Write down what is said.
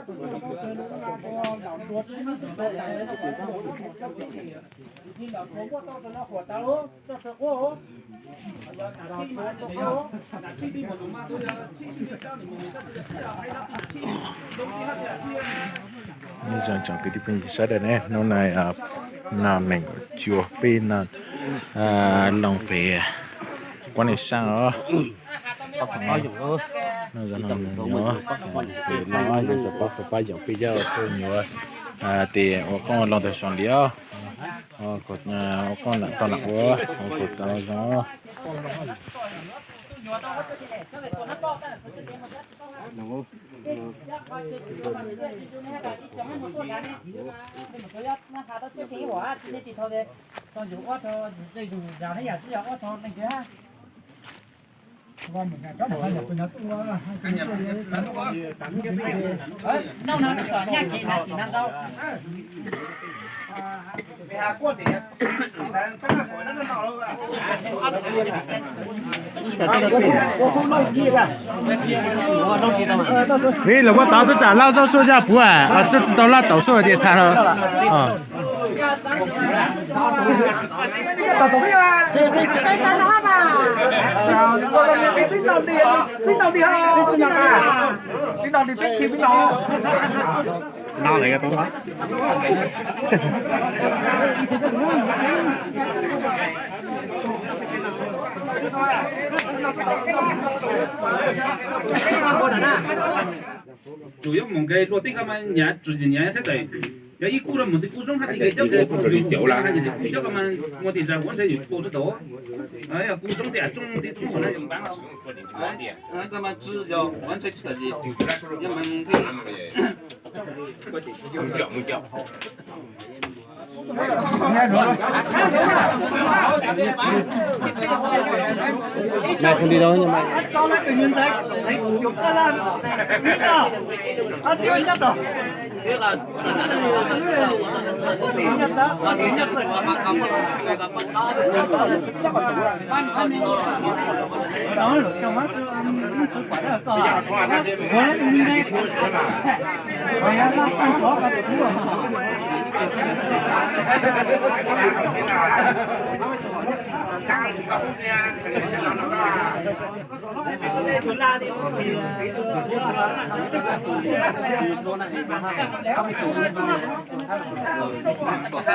Nyob zoo tsoom kwv tij phooj ywg sawv daws ne, hnub no no nees nkaum cuaj peb no, loo pem Kuab Neej Saab os. No yog no nyob, pem no yog cov pab pab yoom peb cov tuaj nyuam, tes ua qoob loo tag zoo li os. Ua qoob tau lam ua, ua qoob tau zoo. Vim lawv ua tau txoj tsam laj zaub suab zaj puav, txoj tsis tau laj taus suab tias txha no. Tsuas yuav mus nqe luag tej koj mas nyav tsuas nyav thiab tais. Yog ib kub rau mus tej kub zoo hab tej nqe coob ces kub zoo hab ces kub coob koj mas muaj tej zag ua ntshe yus pom tsis tau. Yog kub zoo tej a tsooj tej tub na yus npaab. Koj mas tsi yog ua ntshe tsis tau ces yog mas